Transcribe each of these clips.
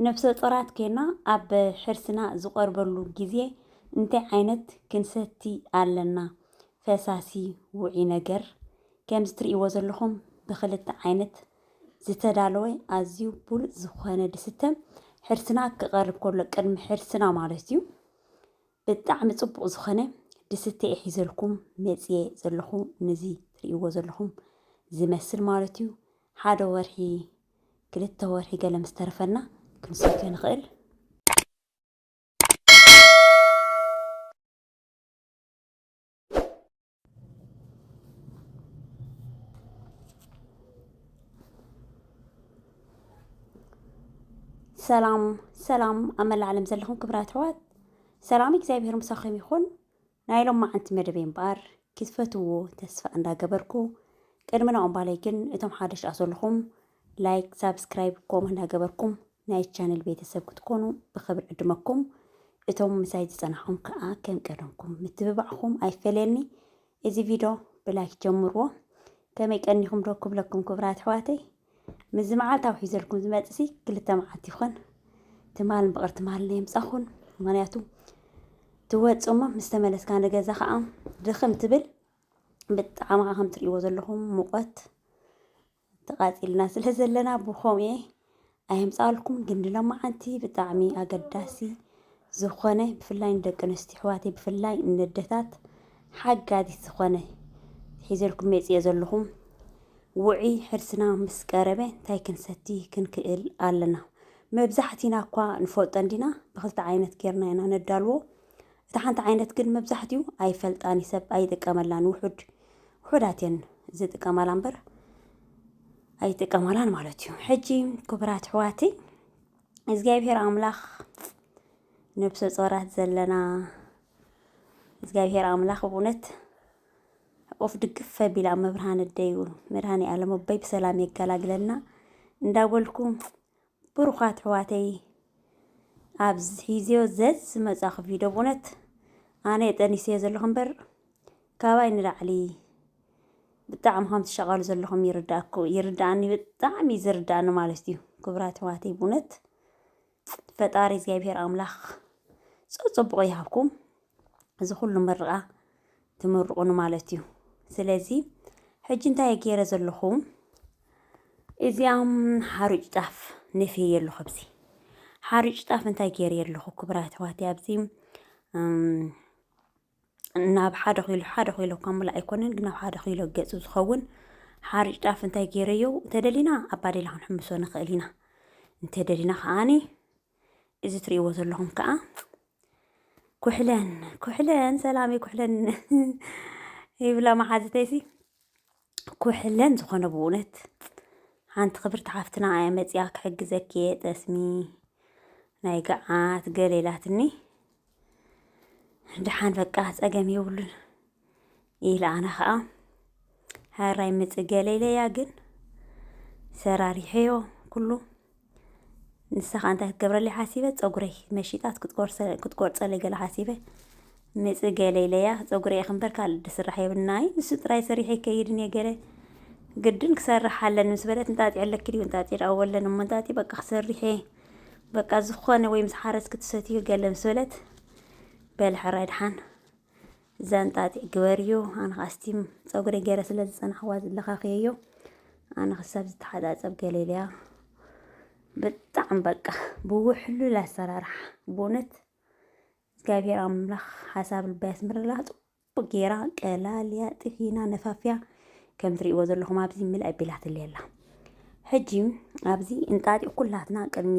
ነፍሰ ጡራት ኮይና ኣብ ሕርስና ዝቐርበሉ ግዜ እንታይ ዓይነት ክንሰቲ ኣለና? ፈሳሲ፣ ውዑይ ነገር፣ ከምዚ ትርእይዎ ዘለኹም ብኽልተ ዓይነት ዝተዳለወ ኣዝዩ ብሉጽ ዝኾነ ድስተ ሕርስና ክቐርብ ከሎ፣ ቅድሚ ሕርስና ማለት እዩ። ብጣዕሚ ጽቡቕ ዝኾነ ድስተ እየ ሒዘልኩም መጽየ ዘለኹ። ነዚ ትርእይዎ ዘለኹም ዝመስል ማለት እዩ። ሓደ ወርሒ፣ ክልተ ወርሒ ገለ ምስ ተረፈና ክንሰትዮ ንኽእል። ሰላም ሰላም፣ ኣብ መላእ ዓለም ዘለኹም ክቡራት ኣሕዋት፣ ሰላም እግዚኣብሔር ምሳኹም ይኹን። ናይ ሎማዓንቲ መደበይ እምበኣር ክትፈትዎ ተስፋ እንዳገበርኩ፣ ቅድሚ ናኦም ባለይ ግን እቶም ሓደሽ ኣሰልኹም ላይክ፣ ሳብስክራይብ፣ ኮመንት እንዳገበርኩም ናይ ቻነል ቤተሰብ ክትኮኑ ብኽብሪ ዕድመኩም። እቶም ምሳይ ዝጸናሕኩም ከኣ ከም ቀደምኩም ምትብባዕኩም ኣይፈለየኒ። እዚ ቪድዮ ብላይክ ጀምርዎ። ከመይ ቀኒኹም ዶ ክብለኩም ክቡራት ኣሕዋተይ። ምስዚ መዓልታዊ ሒዘልኩም ዝመጽእሲ ክልተ መዓልቲ ይኾን። ትማል እምበኣር ትማል ናይ ምጻኹን። ምኽንያቱ ትወጽኡ እሞ ምስ ተመለስካ ንገዛ ኸኣ ድኽም ትብል። ብጣዕሚ ኸኣ ከም ትርእይዎ ዘለኹም ሙቐት ተቓጺልና ስለ ዘለና ብኸምኡ እየ ኣየምጻልኩም። ግን ንሎማዓንቲ ብጣዕሚ ኣገዳሲ ዝኾነ፣ ብፍላይ ንደቂ ኣንስትዮ ኣሕዋተይ፣ ብፍላይ ነደታት ሓጋዚት ዝኾነ ሒዘልኩም መጽየ ዘለኹም። ውዑይ ሕርስና ምስ ቀረበ እንታይ ክንሰቲ ክንክእል ኣለና? መብዛሕቲና እኳ ንፈልጦ እንዲና፣ ብኽልተ ዓይነት ጌርና ኢና ነዳልዎ። እታ ሓንቲ ዓይነት ግን መብዛሕትኡ ኣይፈልጣን እዩ፣ ሰብ ኣይጥቀመላን። ውሑድ፣ ውሑዳት እየን ዝጥቀማላ እምበር ኣይጥቀማላን ማለት እዩ። ሕጂ ክቡራት ኣሕዋተይ፣ እግዚኣብሔር ኣምላኽ ነብሰ ጾራት ዘለና እግዚኣብሔር ኣምላኽ ብእውነት ሕቁፍ ድግፍ ኣቢላ መብርሃን ኣደይ መድሃኔ ዓለም ኣቦይ ብሰላም የገላግለና እንዳበልኩ፣ ብሩኻት ኣሕዋተይ፣ ኣብዚ ሒዝዮ ዘዝ ዝመጻኹ ቪድዮ ብእውነት ኣነ ጠኒሰዮ ዘለኹ እምበር ካባይ ንላዕሊ ብጣዕሚ ከም ትሻቐሉ ዘለኹም ይርዳእኩ፣ ይርዳእኒ፣ ብጣዕሚ እዩ ዝርዳእኒ ማለት እዩ። ክቡራት ኣሕዋተይ፣ ብእውነት ፈጣሪ እግዚኣብሔር ኣምላኽ ጽ-፣ ጽቡቕ ይሃብኩም። እዚ ኩሉ ምርቓ ትምርቑኒ ማለት እዩ። ስለዚ ሕጂ እንታይ እየ ገይረ ዘለኹ? እዚኣም ሓሩጭ ጣፍ ነፍየ ኣለኹ። ኣብዚ ሓሩጭ ጣፍ እንታይ ገይረ ኣለኹ? ክቡራት ኣሕዋተይ፣ ኣብዚ፣ እም፣ ናብ ሓደ ኪሎ፣ ሓደ ኪሎ እኳ ሙሉእ ኣይኮነን፣ ግን ናብ ሓደ ኪሎ ገጹ ዝኸውን ሓሩጭ ጣፍ እንታይ ገይረዮ? እንተደሊና ኣብ ባዴላ ክንሕምሶ ንኽእል ኢና። እንተደሊና ከኣኒ እዚ ትርእይዎ ዘለኹም ከኣ ኩሕለን፣ ኩሕለን፣ ሰላመይ ኩሕለን ይብላ መሓዝተይሲ። ኩሕለን ዝኾነ ብእውነት ሓንቲ ክብርቲ ሓፍትና እያ መጺኣ ክሕግዘኪ እየ፣ ጠስሚ ናይ ገዓት ገለ ኢላትኒ። ደሓን በቃ ጸገም የብሉን ኢለ ኣነ ኸኣ፣ ሕራይ ምጽእ ገለ ኢለያ፣ ግን ሰራሪሐዮ ኩሉ። ንሳ ኸኣ እንታይ ክትገብረለይ ሓሲበ፣ ጸጉረይ መሺጣት ክትቆርጸ-፣ ክትቆርጸለይ ገለ ሓሲበ። ምጽእ ገለ ኢለያ፣ ጸጉረይ እየ እምበር ካልእ ድስራሕ የብልናይ። ንሱ ጥራይ ሰሪሐ ይከይድን እየ ገለ። ግድን ክሰርሕ ኣለኒ ምስ በለት፣ እንጣጢዕ ኣለኪ ድዩ? እንጣጢዕ ደኣ ወለን እሞ እንጣጢዕ በቃ ክሰርሕ እየ። በቃ ዝኾነ ወይ ምስ ሓረስ ክትሰትዩ ገለ ምስ በለት፣ በለ ሕራይ ደሓን። እዛ እንጣጢዕ ግበርዮ። ኣነ ኸኣ ስቲም ጸጉረይ ገይረ ስለ ዝጸናሕዋ ዝለኻኽየዮ። ኣነ ክሳብ ዝተሓጻጸብ ገለ ኢለያ። ብጣዕሚ በቃ ብውሕሉል ኣሰራርሓ፣ ብእውነት እግዚኣብሔር ኣምላኽ ሓሳብ ልባ የስምረላ። ጽቡቅ ገይራ ቀላልያ ጥሒና ነፋፍያ ከም ትርእይዎ ዘለኹም ኣብዚ ምልእ ኣቢላትለይ ኣላ። ሕጂ ኣብዚ እንጣጢዕ ኩላትና ቅድሚ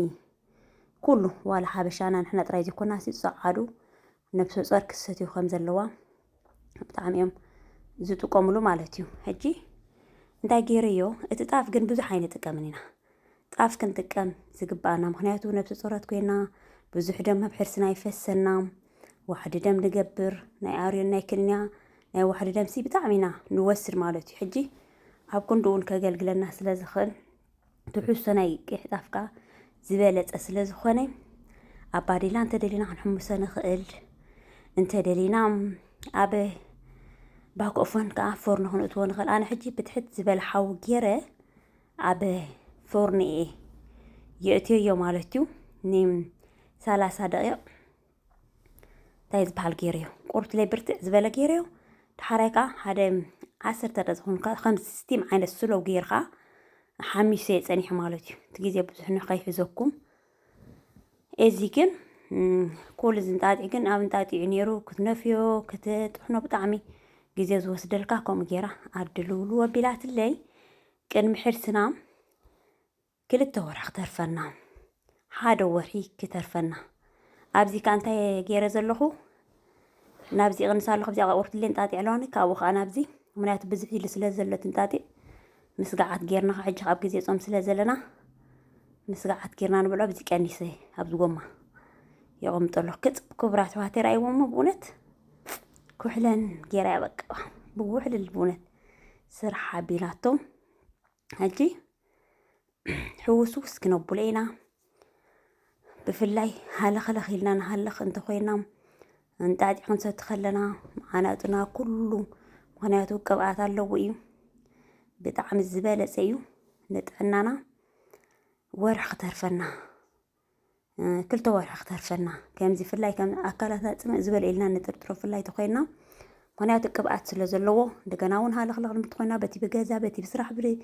ኩሉ ዋላ ሓበሻና ንሕና ጥራይ ዘይኮናሲ ጸዓዱ ነብሰ ጾር ክሰትዩ ከም ዘለዋ ብጣዕሚ እዮም ዝጥቀምሉ ማለት እዩ። ሕጂ እንታይ ገይረዮ? እቲ ጣፍ ግን ብዙሕ ኣይንጥቀምን ኢና። ጣፍ ክንጥቀም ዝግባኣና፣ ምኽንያቱ ነብሰ ጾራት ኮይና ብዙሕ ደም ኣብ ሕርስና ይፈሰና፣ ዋሕዲ ደም ንገብር፣ ናይ ኣርዮን ናይ ክኒና ናይ ዋሕዲ ደምሲ ብጣዕሚ ኢና ንወስድ ማለት እዩ። ሕጂ ኣብ ክንዲ እውን ከገልግለና ስለ ዝኽእል ትሕዝቶ ናይ ቀይሕ ጣፍ ከኣ ዝበለጸ ስለ ዝኾነ ኣብ ባዴላ እንተደሊና ክንሕምሶ ንኽእል። እንተደሊና ኣብ ባኮ ኦፈን ከኣ ፎርኖ ክንእትዎ ንኽእል። ኣነ ሕጂ ብትሕት ዝበለ ሓዊ ገይረ ኣብ ፎርኖ እየ የእትየዮ ማለት እዩ። ኒም ሰላሳ ደቂቕ እንታይ ዝበሃል ገይረዮ፣ ቁርትለይ ብርትዕ ዝበለ ገይረዮ። ድሓራይ ከዓ ሓደ ዓሰርተ ደቂቕ ዝኾኑ ከም ስቲም ዓይነት ስሎው ገይርካ ሓሚሰ ጸኒሑ ማለት እዩ። እቲ ግዜ ብዙሕ ንኸይሕዘኩም። እዚ ግን ኩሉ ዝንጣጢዕ ግን ኣብ እንጣጢዑ ነይሩ። ክትነፍዮ ክትጥሕኖ ብጣዕሚ ግዜ ዝወስደልካ። ከምኡ ገይራ ኣድልውሉ ኣቢላትለይ። ቅድሚ ሕርስና ክልተ ወርሒ ክተርፈና፣ ሓደ ወርሒ ክተርፈና። ኣብዚ ከ እንታይ ገይረ ዘለኹ? ናብዚ ይቕንሳ ኣለኹ። ኣብዚኣ ቁርትለይ እንጣጢዕ ኣለዋኒ፣ ካብኡ ከዓ ናብዚ፣ ምክንያቱ ብዙሕ ኢሉ ስለ ዘሎ ትንጣጢዕ፣ ምስጋዓት ጌርና፣ ካብ ሕጂ ኣብ ግዜ ጾም ስለ ዘለና ምስጋዓት ጌርና ንብሎ። ኣብዚ ቀኒሰ ኣብዚ ጎማ የቐምጠሎ። ክጽ ክቡራት ኣሕዋተይ፣ ርኣይዎሞ ብእውነት ኩሕለን ጌራ እያ በቃ ብውሕልል ብእውነት ስራሕ ኣቢላቶም። ሕጂ ሕውስውስ ክነብሎ ኢና። ብፍላይ ሃለኽለኽ ኢልና ንሃልኽ እንተኾይና፣ እንጣጢዕ ክንሰቲ ከለና መዓናጥና ኩሉ፣ ምኽንያቱ ቅብኣት ኣለዎ እዩ። ብጣዕሚ ዝበለጸ እዩ ንጥዕናና። ወርሒ ክተርፈና፣ ክልተ ወርሒ ክተርፈና፣ ከምዚ ብፍላይ ከም ኣካላትና ጽምእ ዝበለ ኢልና ንጥርጥሮ ብፍላይ ተኾይና፣ ምኽንያቱ ቅብኣት ስለ ዘለዎ። እንደገና እውን ሃለኽለኽ ንብትኾይና በቲ ብገዛ በቲ ብስራሕ ብደ-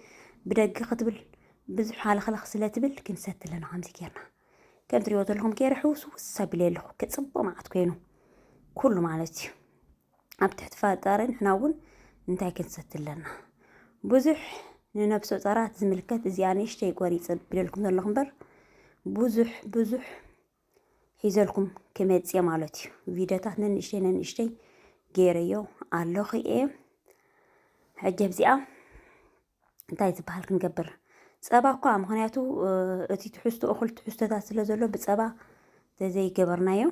ብደገ ክትብል ብዙሕ ሃለኽለኽ ስለ ትብል ክንሰቲ ኣለና። ከምዚ ጌርና ከም ትሪእዎ ዘለኹም ገይረ ሕውስውስ ኣቢለ ኣለኹ። ክጽብቕ መዓት ኮይኑ ኩሉ ማለት እዩ። ኣብ ትሕቲ ፈጣሪ ንሕና እውን እንታይ ክንሰቲ ኣለና? ብዙሕ ንነብሰ ጾራት ዝምልከት እዚኣ ንእሽተይ ቆሪጸ ቢለልኩም ዘለኹ እምበር ብዙሕ ብዙሕ ሒዘልኩም ክመጽእ ማለት እዩ። ቪድዮታት ነንእሽተይ ነንእሽተይ ገይረዮ ኣለኹ እየ። ሕጂ ኣብዚኣ እንታይ ዝበሃል ክንገብር? ጸባ እኳ ምኽንያቱ እቲ ትሕዝቶ እኹል ትሕዝቶታት ስለ ዘሎ ብጸባ ተዘይገበርናዮ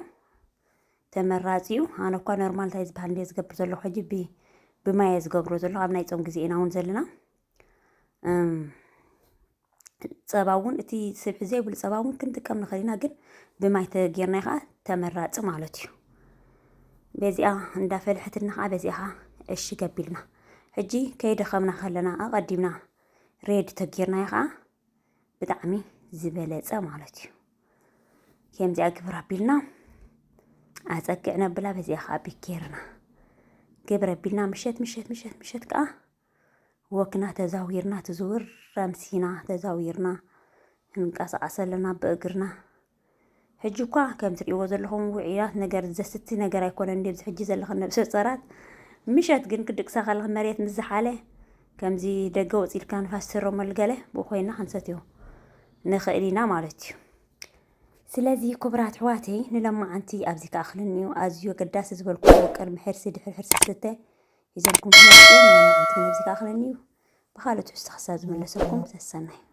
ተመራጺ እዩ። ኣነ እኳ ኖርማል እንታይ ዝበሃል እንደ ዝገብር ዘለኹ ሕጂ ብ- ብማየ ዝገብሮ ዘለኹ ኣብ ናይ ጾም ግዜ ኢና እውን ዘለና። እም፣ ጸባ እውን እቲ ስብሒ ዘይብሉ ጸባ እውን ክንጥቀም ንኽእል ኢና፣ ግን ብማይ ተጌርና ከዓ ተመራጺ ማለት እዩ። በዚኣ እንዳፈለሐትና ከዓ በዚኣ ከዓ እሺ ገቢልና። ሕጂ ከይደኸምና ከለና ኣቐዲምና ሬድ ተጌርናዮ ከዓ ብጣዕሚ ዝበለጸ ማለት እዩ። ከምዚኣ ግብር ኣቢልና ኣጸግዕ ነብላ። በዚኣ ከዓ ቢኬርና ግብር ኣቢልና ምሸት ምሸት ምሸት ምሸት ከዓ ወክና ተዛዊርና ትዝውር ኣምሲና ተዛዊርና ንንቀሳቐስ ኣለና ብእግርና። ሕጂ እኳ ከም ትሪእዎ ዘለኹም ውዑያት ነገር ዘስቲ ነገር ኣይኮነን። ኣብዚ ሕጂ ዘለኽን ነብሰ ጾራት ምሸት ግን ክድቅሳ ከለኽን መሬት ምስ ዝሓለ ከምዚ ደገ ወፂ ኢልካ ንፋስ ስረመሉ ገለ ብኡ ኮይና ክንሰትዮ ንኽእል ኢና ማለት እዩ። ስለዚ ክቡራት ኣሕዋተይ ንሎማዓንቲ ኣብዚ ክኣኽለኒ እዩ። ኣዝዩ ኣገዳሲ ዝበልኩዎ ቅድሚ ሕርሲ ድሕሪ ሕርሲ ዝስተ ሒዘልኩም ክመፅእ እየ። ንሎማዓንቲ ግን ኣብዚ ክኣኽለኒ እዩ። ብኻልእ ትሕዝቶ ክሳብ ዝምለሰኩም ሰሰናዩ።